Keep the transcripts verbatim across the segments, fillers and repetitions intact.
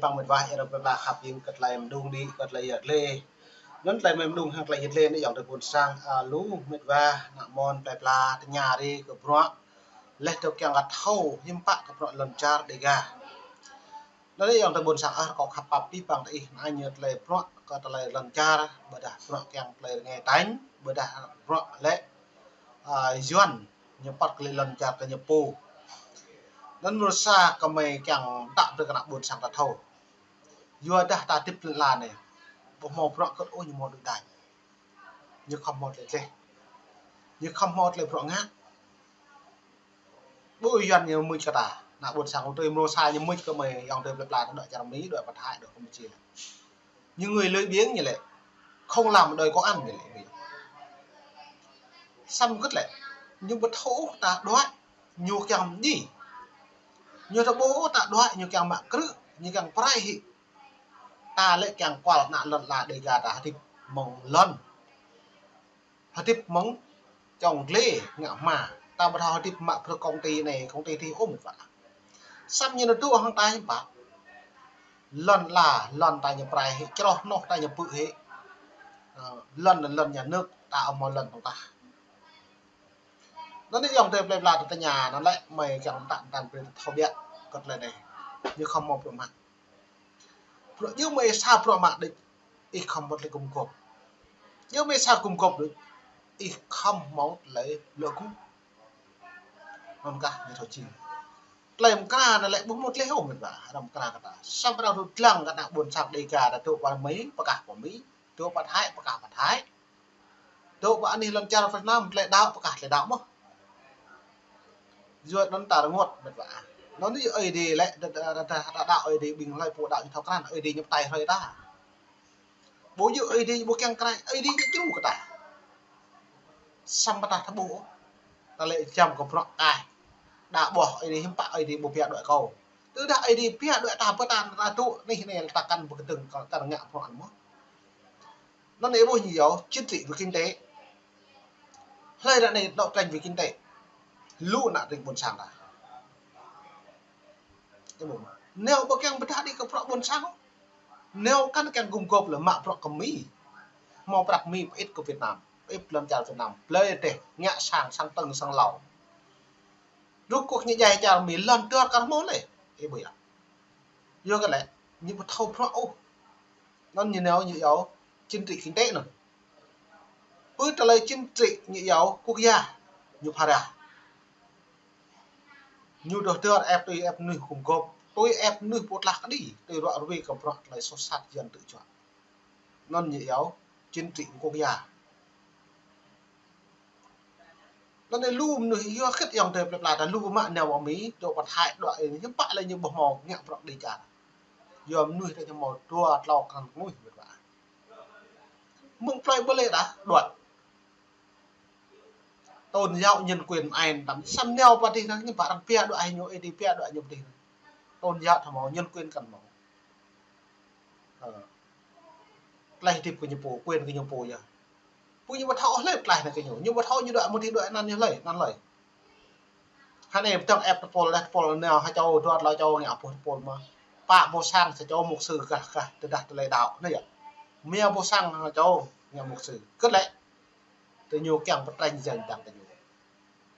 Păng mĕt wa, ih rơp pla khăp ing kơ tơlơi mơđung đĭ, kơ tơlơi yăt lĕ. Anŭn tơlơi mơđung hăng tơlơi yăt lĕ anai ayŏng adơi ƀôn sang, a, lu mĕt wa, ană mơ̆n plơi pla tơña rai kơ bruă. Laih dơ̆ng kiăng kơ thâo hiư̆m pă kơ bruă lŏn čar Dega. Anŭn ayŏng adơi ƀôn sang ah, kâo khăp pap pĭ păng tơ ih, anai ñu tơlơi bruă kơ tơlơi lŏn čar, ƀôdah bruă kiăng tơlơi rơngai tañ, ƀôdah bruă lĕ, a, Yuan ñu păt kơ lĕ lŏn čar kơ ñu pô. Anŭn mrô sa kơmơi kiăng tăp brơi kơ ană ƀôn sang ta thâo. Yua dah ta hơdip lŏn ala anai, ƀu hmâo bruă kơt ôh ñu hmâo đuaĭ đač. Ñu khŏm hmâo tơlơi dleh. Ñu khŏm hmâo tơlơi bruă ngă. Ƀu Yuan ñu mưč kơ ta. Ană ƀôn sang tui mrô sa ñu mưč kơ mơi ayŏng adơi plơi pla ta, đuaĭ čar Mi, đuaĭ pơ Thái, đuaĭ Campuchia. Những người lười biếng ñu lĕ, không làm đòi có ăn ñu lĕ. Samơ̆ kơt lĕ, ñu ƀu thâo ôh ta đuaĭ, ñu kiăng mơñi. Ñu ta ƀu ôh ta đuaĭ, ñu kiăng mă krư̆, ñu kiăng pơrai hĭ. Ta lĕ kiăng kual ană lŏn ala Dega ta hơdip mơ̆ng lŏn. Hơdip mơ̆ng čŏng glai ngă hma. Ta ƀu thâo hơdip mă bruă công ty anai, công ty adih ôh mĕt wa. Samơ̆ ñu nao dŏ hăng ta hiư̆m pă. Lŏn ala, lŏn ta ñu pơrai hĭ, čroh hnoh ta ñu pư̆ hĭ. Ơ, lŏn, lŏn nhà nước, ta ƀu hmâo lŏn tŏng tah. Anŭn ayŏng adơi plơi pla ta tơña, anŭn lĕ mơi kiăng tăp tăn brơi ta thâo biă kơ tơlơi anai. Ñu khŏm hmâo bruă mă. Bruă yua mơi sa bruă mă đôč, ih khŏm hmâo tơlơi gum gôp. Yua mơi sa gum gôp đôč, ih khŏm hmâo tơlơi lŏ gŭ. Anŭn kah ñu thâo jing. Tơlơi mơkra anŭn lĕ ƀu hmâo tơlơi ôh mĕt wa, arăng mơkra kơ ta. Samơ̆ arăng dŏ dlăng kơ ană ƀôn sang Dega ta dŏ pơ Mi, pơkah pơ Mi, dŏ pơ Thái, pơkah pơ Thái. Dŏ pơ anih lŏn čar Việt Nam, tơlơi đaŏ, pơkah tơlơi đaŏ mơ̆n. Yua anŭn ta rơngot mĕt wa. Anŭn ñu Ơi Adai lĕ, ta, ta, ta, ta đaŏ Ơi Adai ƀing hlơi pô đaŏ ñu thâo krăn, Ơi Adai ñu pơtai hlơi ta. Ƀu djơ̆ Ơi Adai ƀu kiăng krăn, Ơi Adai ñu djru kơ ta. Samơ̆ ta thâo ƀuh. Ta lĕ jăm kơ bruă kah. Đa ƀuh Ơi Adai hiư̆m pă Ơi Adai ƀu pia đuaĭ kâo. Tơdah Ơi Adai pia đuaĭ ta pơ ta, ta tŭ anih anai ta kăn pơkơdơ̆ng, kăn ngă bruă anŭn mơ̆n. Anŭn ih ƀuh ñu yua chính trị với kinh tế. Hlơi ră anai đấu tranh với kinh tế. Lu ană tring ƀôn sang ta. Ih ƀuh. Nao ƀu kiăng pơdah đĭ kơ bruă ƀôn sang. Nao kăn kiăng gum gôp lĕ mă bruă kơ Mi. Hmâo prăk Mi pơit kơ Việt Nam. Pơit lŏn čar Việt Nam. Blơi dêh, ngă sang, sang tơ̆ng, sang hlâo. Ruk kuk ñu djai čar Mi lŏn dơr kar hmâo lĕ. Ih ƀuh yơh. Yua kơ lĕ, ñu ƀu thâo bruă ôh. Anŭn ñu nao ñu yua chính trị kinh tế anŭn. Pơ tơlơi chính trị ñu yua quốc gia, ñu phara. Ñu dŏ dơr ĕp tui ĕp mơnuih gum gôp, tui ĕp mơnuih pô tlah kơđi, tui ruă ruai kơ bruă tơlơi soh sat Yuan tŭ juă. Anŭn ñu yua chính trị quốc gia. Anŭn anai lu mơnuih yua khĭt ayŏng adơi plơi pla ta lu mă nao pơ Mi, dŏ pơ Thái, dŏ ih hiư̆m pă lĕ ñu ƀu hmâo ngă bruă đĭ čar. Yua mơnuih ta ñu hmâo dua tlâo krăn tơnguih mĕt wa. Mơ̆ng plơi ƀu lĕ đa, đuaĭ. Tôn giáo nhân quyền mơ̆n tăm, samơ̆ nao pơ adih anŭn, ñu pơrăng pia đuaĭ ñu, Ơi Adai pia đuaĭ ñu pơ adih anŭn. Tôn giáo ta hmâo, nhân quyền kăn hmâo. Ơ. Tlaih hơdip kơ ñu pô, quyền kơ ñu pô yơh. Pô ñu ƀu thâo hlơi tlaih anai kơ ñu. Ñu ƀu thâo ñu đuaĭ mơ̆ng adih đuaĭ anăn ñu hlơi, anăn hlơi. Hơnai pơdơ̆ng ĕp tơpul, laih tơpul nao ha čô, dua tlâo čô ngă ƀuh tơpul mơ̆n. Pă ƀuh sang sa čô mục sư gah gah tơdah tơlơi đaŏ, anai yơh. Mia ƀuh sang ha čô ngă mục sư. Kơt lĕ. Tơ ñu kiăng pơtrĕnh janh dăng tơ ñu.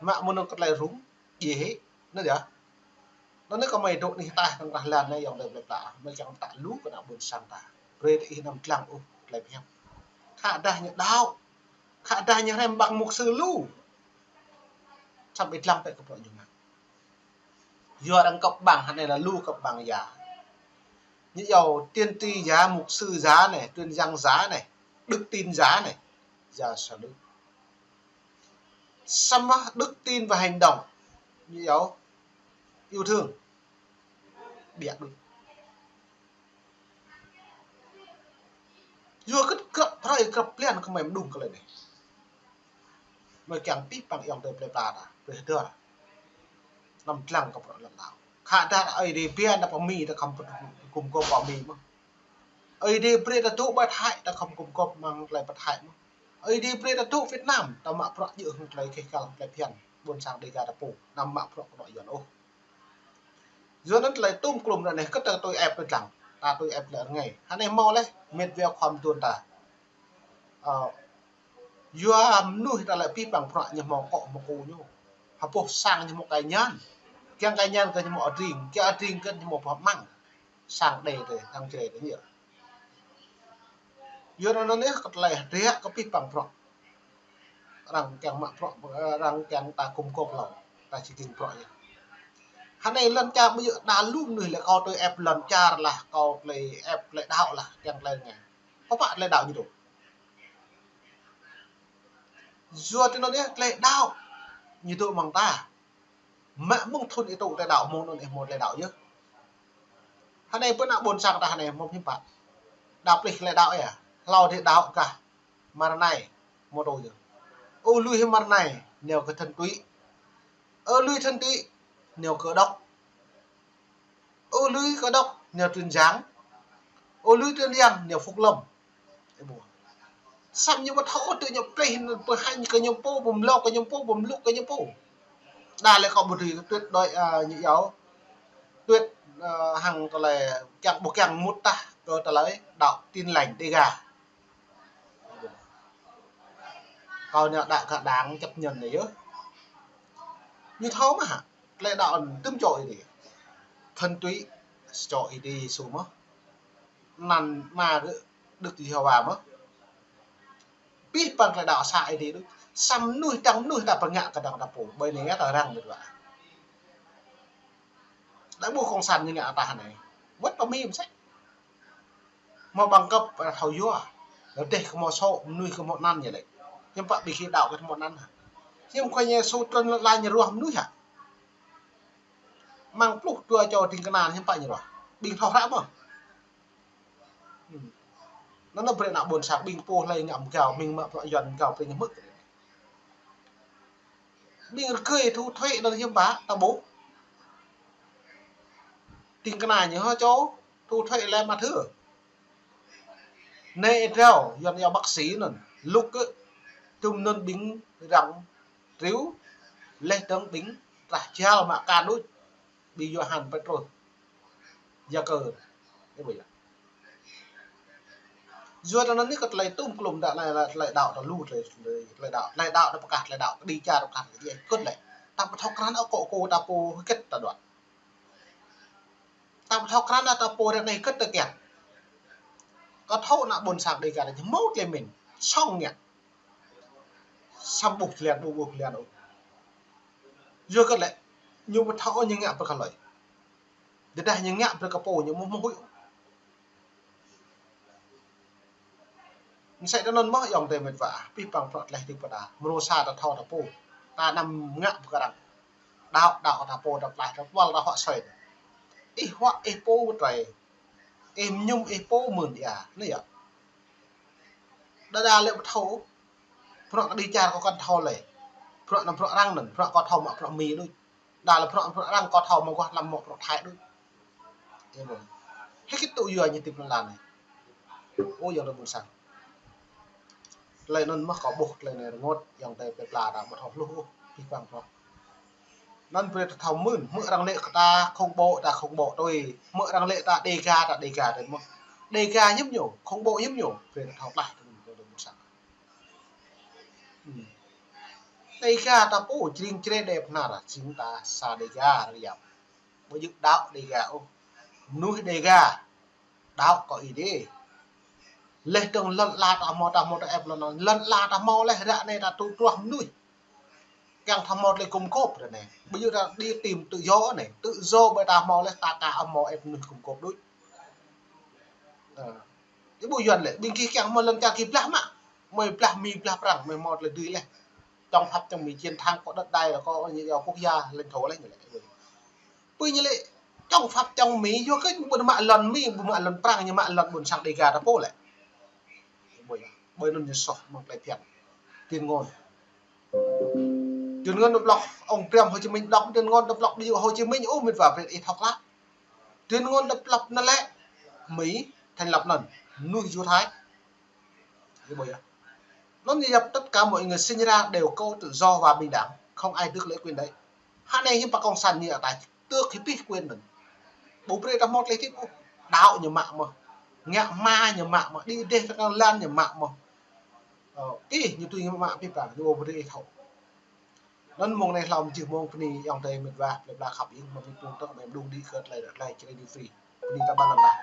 Mă mơnơ̆ng kơ tơlơi rŭng, djai hĭ, anŭn yơh. Anŭn anai kơmơi dŏ anih ataih tơ̆ng krah lan anai ayŏng adơi plơi pla, mơi kiăng pơtă lu kơ ană ƀôn sang ta. Brơi tơ ih anăm dlăng ôh tơlơi pơhiăp. Khă dah ñu đaŏ, khă dah ñu hrăm ƀăng mục sư lu. Samơ̆ ih dlăng pĕ kơ bruă ñu ngă. Yua arăng kơp ƀăng, hơnai lĕ lu kơp ƀăng ya. Ñu yua tiên tri ya, mục sư ya anai, truyền giảng ya anai, đức tin ya anai, ya sa đuč. Samơ̆ đức tin và hành động, ñu yua yêu thương, ƀiă đuč. Yua kơ grăp hrơi grăp blan kơmơi mơđung kơ tơlơi anai. Mơi kiăng pĭ păng ayŏng adơi plơi pla ta, plơi hơdơr. Anăm dlăng kơ bruă lŏn đaŏ. Khă dah Ơi Adai pia ta pơ Mi ta khŏm gum gôp pơ Mi mơ̆n. Ơi Adai brơi ta dŏ pơ Thái ta khŏm gum gôp mơ̆ng tơlơi pơ Thái mơ̆n. Ơi Adai brơi ta dŏ Việt Nam ta mă bruă djơ̆ hăng tơlơi kheh kăl tơlơi phiăn ƀôn sang Dega ta pô. Anăm mă bruă kơ anŏ Yuan ôh. Yua anŭn tơlơi tŭm klŭm ră anai kơt ta tui ĕp tui dlăng. ta tui ĕp lĕ rơngai. Hơnai hmâo lĕ, mĕt wa khŏm tuan ta. Ơ, yua mơnuih ta lĕ pih păng prăk ñu hmâo kŏ hmâo kơ̆ ñu. Hơpôh sang ñu hmâo kơ ñan. Kiăng kơ ñan kơ ñu hmâo adring, kiăng adring kơ ñu hmâo pơhmăng. Sang đe tơ, sang čre tơ ñu. Yua anŭn yơh kơ tơlơi hơdră kơ pih păng prăk. Arăng kiăng mă prăk, arăng kiăng ta gum gôp hlâo, ta či ding prăk yơh. Hơnai lŏn čar ƀu djơ̆ đa lu mơnuih lĕ kâo tui ĕp lŏn čar lah, kâo tơlơi ĕp tơlơi đaŏ lah, kiăng tơlơi rơngai. Pơpă tơlơi đaŏ ñu dŏ. Yua tui anŭn yơh tơlơi đaŏ ñu dŏ mơ̆ng ta. Mă mơ̆ng thŭn ih tŭ tơlơi đaŏ mơ̆ng anŭn ih hmâo tơlơi đaŏ yơh. Hơnai pơ ană ƀôn sang ta hơnai hmâo hiư̆m pă. Đaŏ plih tơlơi đaŏ yơh. Hlâo dih đaŏ kah. Mơ̆ng anai hmâo tŭ yơh. Ơ lui hĭ mơ̆ng anai, nao kơ Thuần Túy. Ơ lui Thuần Túy, nao kơ Đốc. Ơ lui kơ Đốc, nao Tuyên Giang. Ơ lui Tuyên Giang, nao Phúc Lâm. Ơ ƀuh. Samơ̆ ñu ƀu thâo ôh tơ ñu plih, pơhañ kơ ñu pô, pơmlŏk kơ ñu pô, pơmlŭk kơ ñu pô. Đa lĕ kâo ƀu dưi tuyệt đối, ơ, ñu yua. Tuyệt, ơ, hăng tơlơi kiăng ƀu kiăng mŭt tah kơ tơlơi đaŏ Tin Lành Đêga. Kâo nao đaŏ kơ đảng chấp nhận anai yơh. Ñu thâo mơ̆ hă? Tơlơi đaŏ anŭn tŭm čô Ơi Adai. Thuần Túy čô Ơi Adai Yêsu mơ̆n. Anăn Ama kơ Đức Giê-hô-va mơ̆n. Pih păng tơlơi đaŏ sa Ơi Adai đôč. Samơ̆ mơnuih, tơdang mơnuih ta pơngă kơ tơdang ta pô. Ƀơi anai ta răng mĕt wa. Đa ƀuh cộng sản ñu ngă tah anai. Wơ̆t pơmĭn mơsĕ. Hmâo bằng cấp, ơ, thâo yua. Rơdêh kơ hmâo sô̆, mơnuih kơ hmâo anăn ñu lĕ. Hiư̆m pă ƀing gih đaŏ kơ hmâo anăn hă? Hiư̆m Khua Yang Yêsu trŭn lŏn ala ñu ruah mơnuih hă? Amăng pluh dua čô ding kơna hiư̆m pă ñu ruah? Ƀing thâo hră mơ̆n. Hmm. Anŭn brơi ană ƀôn sang ƀing pô hlơi ngă mơgao, ƀing mă prăk Yuan mơgao brơi ñu hmư̆. Ƀing rơgơi thu thuế anŭn hiư̆m pă, ta ƀuh. Ding kơna ñu hă čô, thu thuế lĕ mă thơ. Anai ih drao, Yuan yua bác sĩ anŭn, lŭk kơ, tŭm anŭn ƀing răng triu, leh dơ̆ng ƀing trah jal mă kan đôč, ƀing Yôhan Pêtrôs. Yakơ. Ơ ƀuh yơh. Yua tơ anŭn anai kơ tơlơi tŭm klŭm đaŏ, tơlơi, tơlơi đaŏ ta lu, tơlơi, tơlơi, tơlơi đaŏ, tơlơi đaŏ ta pơkah, tơlơi đaŏ, kơđi čar pơkah, kơđi kơt lĕ. Ta ƀu thâo krăn ôh kơ, kơ ta pô hơget ta đuaĭ. Ta ƀu thâo krăn ta pô ră anai hơget ta kiăng. Kâo thâo ană ƀôn sang Đêga ta hmâo tơlơi mĭn, sŏng ngă. Samơ̆ ƀuh jơlan, ƀuh, ƀuh jơlan ôh. Yua kơ lĕ, ñu ƀu thâo ñu ngă brơi kơ hlơi. Tơdah ñu ngă brơi kơ pô ñu ƀu hmâo huĭ. Mơsĕ tơ anŭn mơ̆n ayŏng adơi mĕt wa, pih păng prăk tơlơi hơdip ta. Mrô sa ta thâo ta pô. Ta anăm ngă brơi kơ arăng. Đaŏ, đaŏ ta pô, ta pơklaih, ta pơwăl, ta huă asơi. Ih huă, ih pô tơlơi. Ih mơñum, ih pô mơ̆n ia. Anai yơh. Đa đa lĕ ƀu thâo. Prăk kơđi čar kâo kăn thâo lĕ. Prăk anŭn prăk arăng anŭn, prăk kâo thâo mă prăk Mi đôč. Đa lĕ prăk, prăk arăng kâo thâo mă guah lăm mă prăk Thái đôč. Ơ ƀuh. Hơget tŭ yua ñu hơdip lŏn ala anai. Ơ ayŏng adơi ƀôn sang. Tơlơi anŭn mơ̆n kâo ƀuh tơlơi anai rơngot ayŏng adơi plơi pla ta ƀu thâo hluh ôh, pih păng prăk. Anŭn brơi ta thâo mưn, hmư̆ arăng lĕ kơ ta khủng bố, ta khủng bố tui. Hmư̆ arăng lĕ ta Đêga, ta Đêga tui mơ̆n. Đêga hiư̆m ñu, khủng bố hiư̆m ñu, brơi ta thâo tlaih tui mơ̆n. Hmm. Đêga ta pô, jring jre đe pơnar, jing ta sa Đêga rơyap. Ƀu djơ̆ đaŏ Đêga ôh. Mơnuih Đêga, đaŏ kơ Ơi Adai. Leh dơ̆ng lŏn ala ta hmâo, ta hmâo ta ĕp lŏn, lŏn ala ta hmâo leh ră anai ta tŭ truh mơnuih. Kiăng ta hmâo tơlơi gum gôp ră anai. Ƀu djơ̆ ta đi tìm tự do anai. Tự do ƀơi ta hmâo leh ta ka hmâo ĕp mơnuih gum gôp đôč. Ơ. Ih ƀuh Yuan lĕ, ƀing gih kiăng hmâo lŏn čar gih blah mă. Mơi blah Mi blah Prăng, mơi hmâo tơlơi dưi leh. Chống Pháp chống Mỹ chiến thắng có đất đai là có, có quốc gia, lãnh thổ leh ñu lĕ. Ƀu ñu lĕ chống Pháp chống Mỹ, yua kơ ƀu mă lŏn Mi, ƀu mă lŏn Prăng, ñu mă lŏn ƀôn sang Đêga ta pô lĕ. Ƀơi anŭn ñu soh mơ̆ng tơlơi phiăn. Tuyên ngôn. Tuyên ngôn độc lập, ông Trump Hồ Chí Minh đọc tuyên ngôn độc lập, ví dụ Hồ Chí Minh, ơ mĕt wa brơi ih thâo klă. Tuyên ngôn độc lập anŭn lĕ Mỹ thành lập anŭn, mơnuih Du Thái. Ơ ƀuh yơh. Anŭn ñu yap tất cả mọi người sinh ra đều có tự do và bình đẳng, không ai tước lấy quyền đấy. Hă anai hiư̆m pă cộng sản ñu ta tước hĭ pih quyền anŭn. Ƀu brơi ta hmâo tơlơi hơdip ôh. đaŏ ñu mă mơh. Ngă hma ñu mă mơh. Đĭ dêh tơkăng lăn ñu mă mơh. Ơ, ih, ñu tui ñu mă pih păng, ñu ƀu brơi ih thâo. Anŭn mơ̆ng anai hlâo mơ̆ng jih mơ̆ng bơni ayŏng adơi mĕt wa, plơi pla khăp ing, mơ̆ng mĕt pung tơ̆k, mĕt đung đĭ kơ tơlơi, tơlơi, tơlơi djru free. Bơni ta ƀă lăn lah.